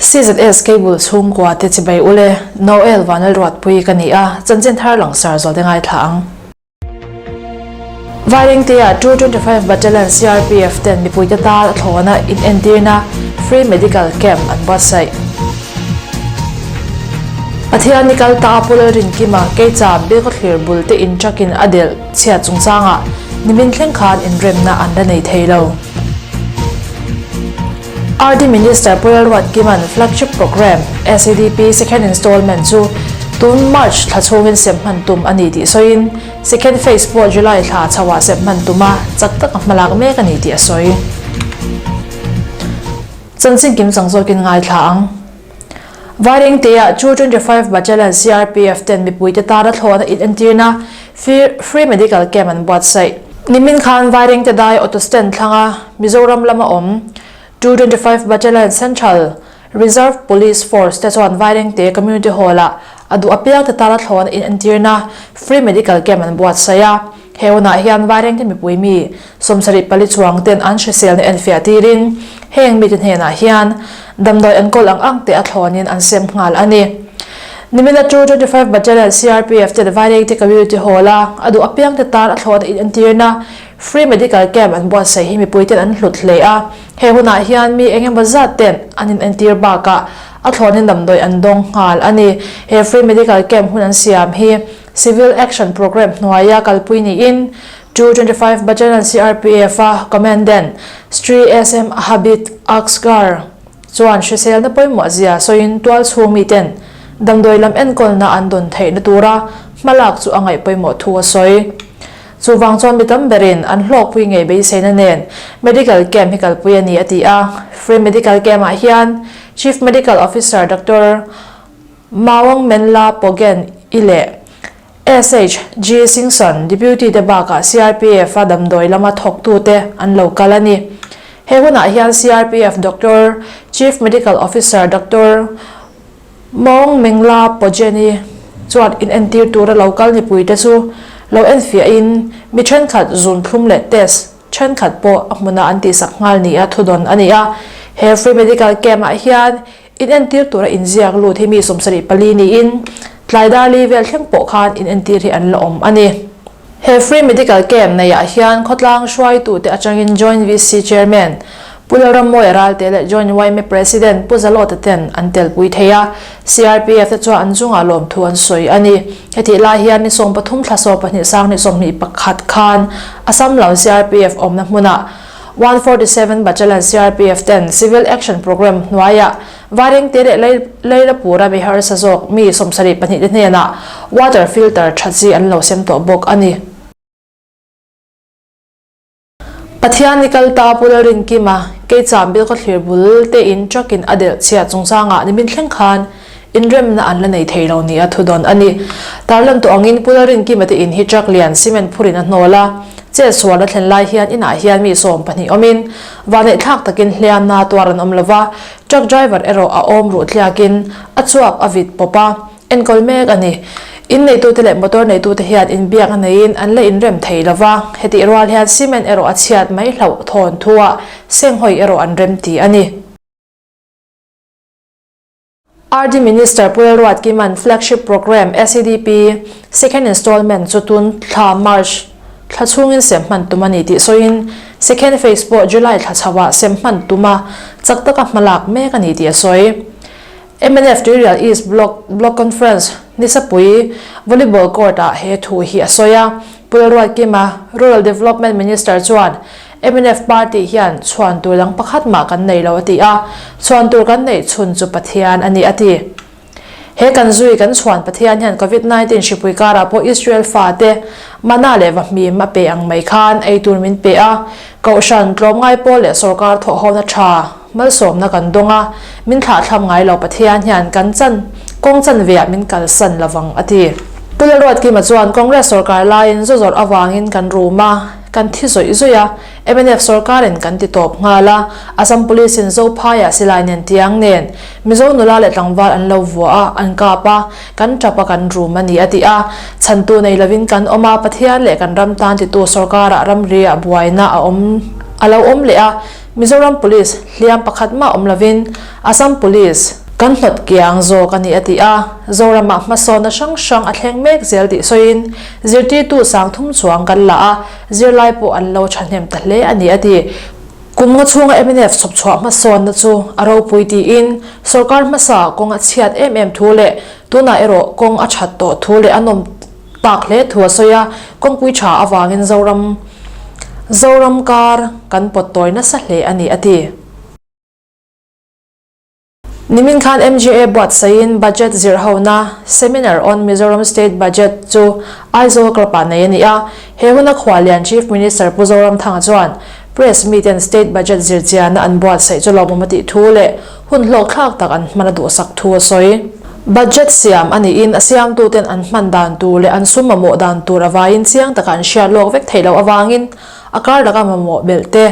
CZS Cable chhungkua te chibai ule Noel Vanlalruatpui ka ni a, chanchin thar langsar zual te ngaithla ang. Vairengtea 225 Battalion CRPF ten mipuite tan a thlawna inentirna Free Medical Camp an buatsaih. Pathian ni kal ta Pu Lalrinkima Keicham Bilkhawthlir bul te in truck in a delh chhiat chungchangah nimin thleng khan inremna an la nei thei lo. RD Minister Pu Lalruatkima'n Flagship Programme, SEDP Second Installment chu tun March thla chhungin sem hman tum a ni tih sawiin, Second Phase pawh July thla chhoah sem hman tuma chak taka hmalak mek a ni tih a sawi. Chanchin kim chang zawkin ngaithla ang. Vairengtea 225 Battalion CRPF ten mipuite tana thlawhna inentirna Free Medical Camp an buatsaih. Nimin khan Vairengte dai Auto Stand thlanga Mizoram lama awm 225 Battalion Central Reserve Police Force te chuan Vairengte Community Hall-ah a duh apiangte tana thlawhna inentirna Free Medical Camp an buatsaih a. He hunah hian Vairengte mipui mi 74 chuang ten an hriselna enfiah tirin heng mite hnenah hian damdawi an kawl ang ang te a thlawnin an sem nghal a ni. Nimina 225 Battalion CRPF ten Vairengte Community Hall-a a duh apiangte tan a thlawhna inentirna Free Medical Camp an buatsaih hi mipui ten an hlut hle a. He hunah hian mi eng emaw zat ten an inentir bakah a thlawnin damdawi an dawng nghal a ni. He Free Medical Camp hun an siam hi Civil Action Programme hnuaia kalpui niin 225 Battalion CRPF a Commandant Sri SM Habit Aksgar chuan hriselna pawimawh zia sawiin tual chhung miten damdawi lam enkawlna an dawn theihna tura hmalak chu a ngaih pawimawh thu a sawi. Chuvang chuan mi tam berin an hlawkpui ngei beiseina nen Medical Camp hi kalpui a ni a ti a. Free Medical Camp-ah hian Chief Medical Officer Doctor Maung Menla Pogen i leh SHG Singson, Deputy te bakah CRPF a damdawi lama thawktute an lo kal a ni. He hunah hian CRPF Doctor, Chief Medical Officer Doctor Maung Mengla Pogen i chuan inentir tura lo kal mipuite chu lo enfiahin mi thenkhat zun thlum leh test thenkhat pawh a hmunah an tihsak nghal nia thudawn a ni a. He Free Medical Camp-ah hian Inentir tura inziak lut hi mi 74 niin, tlai dar li vel thleng pawh khan inentir hi an la awm a ni. He Free Medical Camp neiah hian khawtlang hruaitute atangin Joint VC Chairman Pu Lalrammawia Ralte leh Joint yma President Pu Zalawta ten an telpui thei a, CRPF te chuan an chungah lawmthu an sawi a ni. Hetih lai hian ni 13 thla 12 sang ni 21 khan Assam lam CRPF awmna hmunah 147 Battalion CRPF ten Civil Action Programme hnuaiah Vairengte leh Leilapura mi harsa zawk mi 72 te hnenah water filter tha chi an lo sem tawh bawk a ni. Pathian ni kal ta Pu Lalrinkima, Keicham Bilkhawthlir bul te in truck in a delh chhiat chungchangah nimin thleng khan inremna an la nei thei lo nia thudawn a ni. Tarlan tawh angin Pu Lalrinkima te in hi truck lian cement phurin a hnawl a, chet sual a thlen lai hian inah hian mi 12 awmin vaneihthlak takin hliamna tuar an awm lova, truck driver erawh a awm ruh tliakin a chuap a vit pawp a, enkawl mek a ni. In neitute leh motor neitute hian inbiak a neiin an la inrem thei lova, hetih rual hian cement erawh a chhiat mai hlauh thawn thuah senghawi erawh an rem ti a ni. RD Minister Pu Lalruatkima'n Flagship Programme SEDP Second Installment chu tun thla March thla chhungin sem hman tum a ni tih sawiin Second Phase pawh July thla chhoah sem hman tuma chak taka hmalak mek a ni tih a sawi. Mnf Tuirial East Block Block Conference Nisapui Volleyball Court-ah he thu hi a sawi a. Pu Lalruatkima, Rural Development Minister chuan Mnf party hian chhuan tur dang pakhat mah kan nei lo a ti a, chhuan tur kan neih chhun chu Pathian a ni a ti. He kan zui kan chhuan Pathian hian Covid 19 hripui karah pawh Israel fate mana leh vahmim a pe ang mai khan ei tur min pe a, Kohhran, tlawmngai pawl leh sawrkar thawhhona tha malsawmna kan dawng a, min thlahthlam ngai lo Pathian hian kan chan kawng chanveah min kalsan lovang a ti. Pu Lalruatkima chuan Congress sawrkar laiin zu zawrh avangin kan rum a, Kan thi zawih zawih a, mnf sawrkarin kan ti tawp nghal a, Assam Police in Zophaiah silai nen tiang nen Mizo nula leh tlangval an lo vua a, an kap a, kan tap a kan rum a ni a ti a, chhantu nei lovin kan awm a, Pathian leh kan ram tan titu sawrkarah ramriah buaina a awm a lo awm leh a. Mizoram Police hliam pakhat mah awm lovin Assam Police kan hnawt kiang zawk a ni a ti a. Zoramah hmasawnna hrang hrang a thleng mek zel tih sawiin zirtirtu sangthum chuang kan la a, zirlai pawh an lo thahnem ta hle a ni a ti. Kum nga chhunga mnf chhawpchhuah hmasawnna chu a ropui tiin sorkar hmasa kawng a chhiat em em thu leh tunah erawh kawng a that tawh thu leh a nawm tak hle thu a sawi a, kawngpui tha avangin Zoram Zoram kar kan pawt tawi nasa hle a ni a ti. Nimin khan MGA buatsaihin Budget zirhona, Seminar on Mizoram State Budget, chu Aizawl Club-ah nei a ni a. He huna khuallian Chief Minister Pu Zoramthanga chuan Press miten State Budget zirchiana an buatsaih chu lawmawm a tih thu leh hun hlawkthlak tak an hman a duhsak thu a sawi. Budget siam a niin a siamtuten an hman dan tur leh an sum mamawh dan tur avaiin chiang taka an hriat lawk vek theih loh avangin a kar laka mamawh belh te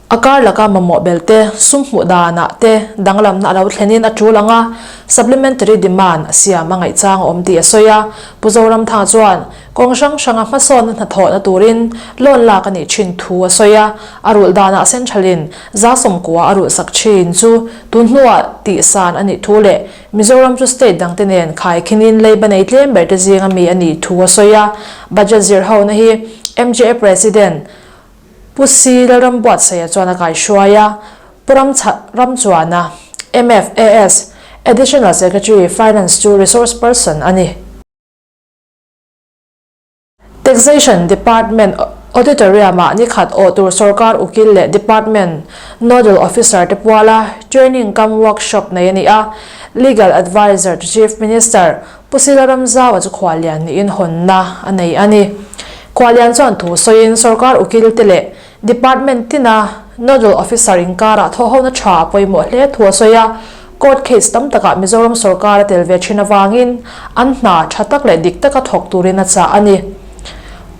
A kar laka mamawh bel te, sum hmuh danah te danglamna a lo thlenin a tul ang a, supplementary demand a siam a ngaihchang a awm tih a sawi a. Pu Zoramthanga chuan kawng hrang hranga hmasawnna hnathawhna turin loan lak a nih thin thu a sawi a, a rulh danah central-in 190 a rulh sak thin chu tun hnuah tihsan a nih thu leh Mizoram chu state dangte nen khaikhinin leiba nei tlem ber te zinga mi a nih thu a sawi a. Budget zirhona hi MJA President Pu Si Lalrambuatsaia chuan a kaihruai a, Pu Ramchuana, MFAS, Additional Secretary, Finance chu Resource Person a ni. Taxation Department Auditorium-ah nikhat awh tur sorkar ukil leh Department Nodal Officer te puala Training cum Workshop nei a ni a, Legal Adviser to Chief Minister Pu Sila Ramzaua chu khuallian niin hawnna a nei a ni. Khuallian chuan thu sawiin sorkar ukil te leh department tina nodal officer inkarah thawhhona tha a pawimawh hle thu a sawi a. Court case tam takah Mizoram sorkar a tel ve thin avangin an hna tha tak leh dik taka thawk turin a chah a ni.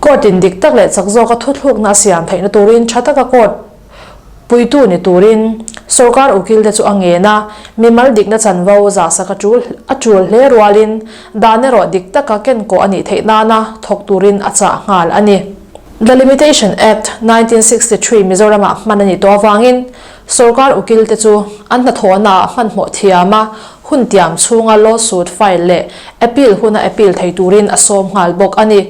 Court in dik tak leh chak zawka thuthlukna a siam theihna turin tha taka court Puitu ni turin sorkar ukilte chu a ngen a, mimal dikna chanvo zahsak a tul a tul hle rualin dan erawh dik taka kenkawh a nih theih nana thawk turin a chah nghal a ni. The Limitation Act, 1963 Mizoramah hman a nih tawh avangin sorkar ukilte chu an hnathawhnaah hmanhmawh thiam a, hun tiam chhunga lawsuit file leh appeal huna appeal thei turin a sawm nghal bawk a ni.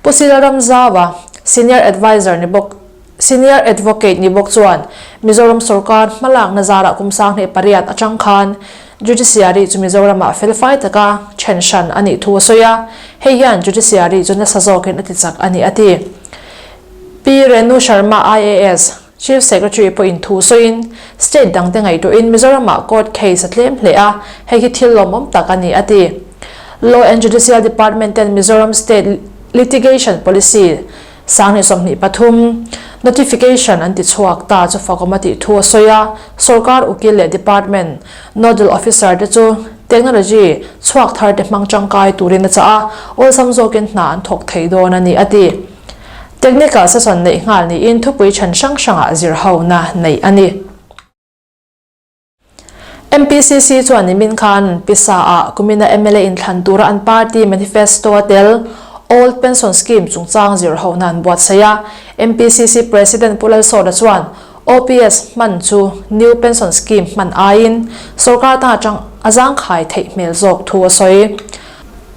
Pu Sila Ramzaua, Senior Adviser ni bawk. Senior Advocate ni bawk chuan Mizoram sorkar hmalakna zarah kum 2008 atang khan Judiciary chu Mizoramah felfai taka then hran a nih thu a sawi a, hei hian Judiciary chu nasa zawkin a tichak a ni a ti. Pi Renu Sharma IAS, Chief Secretary pawhin thu sawiin state dangte ngaihtuahin Mizoramah court case a tlem hle a, hei hi thil lawmawm tak a ni a ti. Law and Judicial Department ten Mizoram State Litigation Policy 2023 Notification an ti chhuak ta chu fakawm a tih thu a sawi a, sorkar ukil leh department nodal officer te chu technology chhuak thar te hmang tangkai turin a chah a, awlsam zawkin hna an thawk thei dawn a ni a ti. Technical session neih nghal niin thupui chhan hrang hrangah zirhona neih a ni. MPCC chuan nimin khan Pisa-ah kumina mla inthlan tura an party manifesto a tel Old Pension Scheme chungchang zirhona an buatsaih a. MPCC President Pu Lalsawta chuan OPS hman chu New Pension Scheme hman aiin sorkar tan atang a zangkhai theih hmel zawk thu a sawi.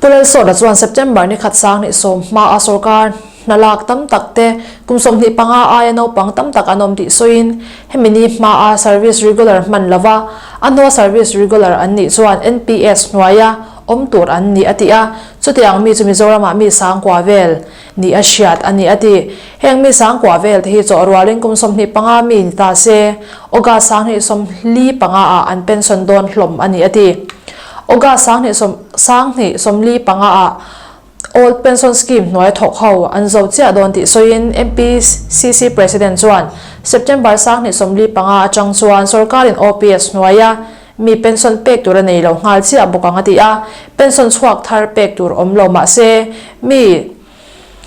Pu Lalsawta chuan September ni khat 2015 hmaa sorkar Hna lak tam tak te, kum 25 aia naupang tam tak an awm tih sawiin, hemi ni hmaa service regular hman lova, a hnua service regular an nih chuan NPS hnuaia awm tur an ni a ti a, chutiang mi chu Mizoramah mi sangkua vel nih a hriat a ni a ti. Heng mi sangkua vel te hi chawh rualin kum 25 mi ni ta se, August 2045 ah an pension dawn hlawm a ni a ti. August 2045 ah Old Pension Scheme hnuaia thawk ho an zo chiah dawn tih sawiin MPCC President chuan September 2045 atang chuan sorkarin OPS hnuaia mi pension pek tur a nei lo nghal chiah bawk ang a ti a, pension chhuak thar pek tur awm lo mah se mi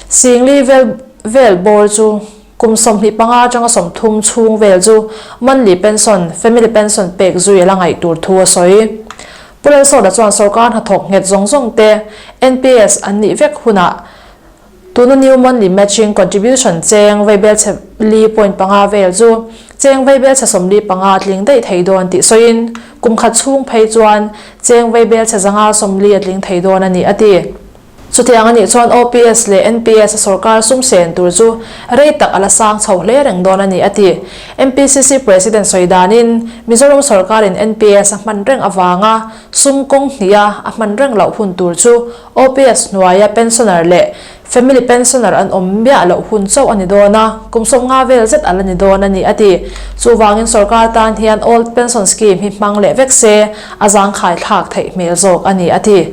singli vel vel bawr chu kum 25 atanga 30 chhung vel chu monthly pension, family pension pek zui a la ngaih tur thu a sawi. Pu Lalsawta chuan sorkar hnathawk nghet zawng zawng te NPS an nih vek hunah tuna new monthly matching contribution cheng vaibelchhe li point panga vel chu cheng. Cheng vaibelchhe 45 a tling daih thei dawn tih sawiin, kum khat chhung phei chuan cheng vaibelchhe 140 a tling thei dawn a ni, a ti. Chutiang a nih chuan OPS leh NPS a sorkar sum sen tur chu rei tak a la sang chho hle reng dawn a ni, a ti. MPCC President sawi danin, Mizoram sorkarin NPS a hman reng avanga sum kawng hniha a hman reng loh hun tur chu OPS hnuaia pensioner leh Family pensioner an awm miah loh hun chauh a ni dawn a, kum 50 vel zet a la ni dawn a ni, a ti. Chuvangin sorkar tan hian Old Pension Scheme hi hmang leh vek se, a zangkhai thlak theih hmel zawk a ni, a ti.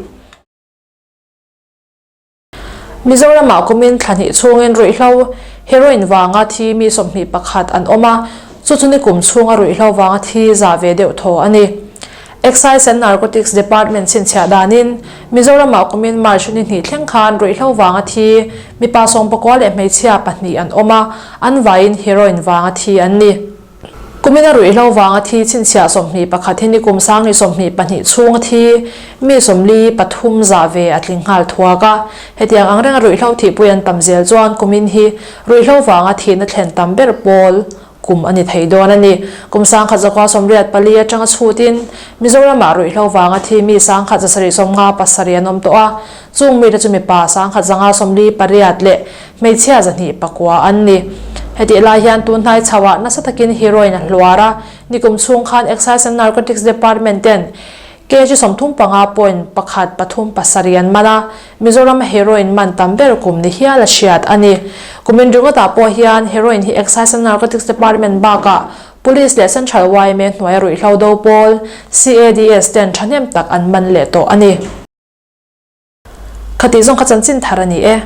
Mizoramah kumin thla hnih chhungin ruihhlo, heroin vanga thi mi 21 an awm a, chu chu nikum chhunga ruihhlo vanga thi za ve deuh thaw a ni. Excise and Narcotics Department chhinchhiah danin, Mizoramah kumin March ni hnih thleng khan ruihhlo vanga thi mipa 19 leh hmeichhia pahnih an awm a, an vaiin heroin vanga thi an ni. Kumina ruihhlo vanga thi chhinchhiah 21 hi nikum 2022 chhunga thi mi 43 zah ve a tling nghal thuak a. Hetiang ang renga ruihhlo thihpui an tam zel chuan kumin hi ruihhlo vanga thihna thlen tam ber pawl kum a ni thei dawn a ni. Kum 1984 atanga chhutin Mizoramah ruihhlo vanga thi mi 1757 an awm tawh a, chung mite chu mipa 1548 leh hmeichhia 209 an ni. Hetih lai hian tun hnai chhoah nasa takin heroin a hluar a, nikum chhung khan Excise and Narcotics Department ten Kg 35 point pakhat pathum pasarih an man a, Mizoram heroin man tam ber kum ni hial a hriat a ni. Kumin ringawtah pawh hian heroin hi Excise and Narcotics Department bakah Police leh Central yma hnuaia ruihhlo do pawl, CADS, ten thahnem tak an man leh tawh a ni. Khatih zawng kha chanchin thar a ni e.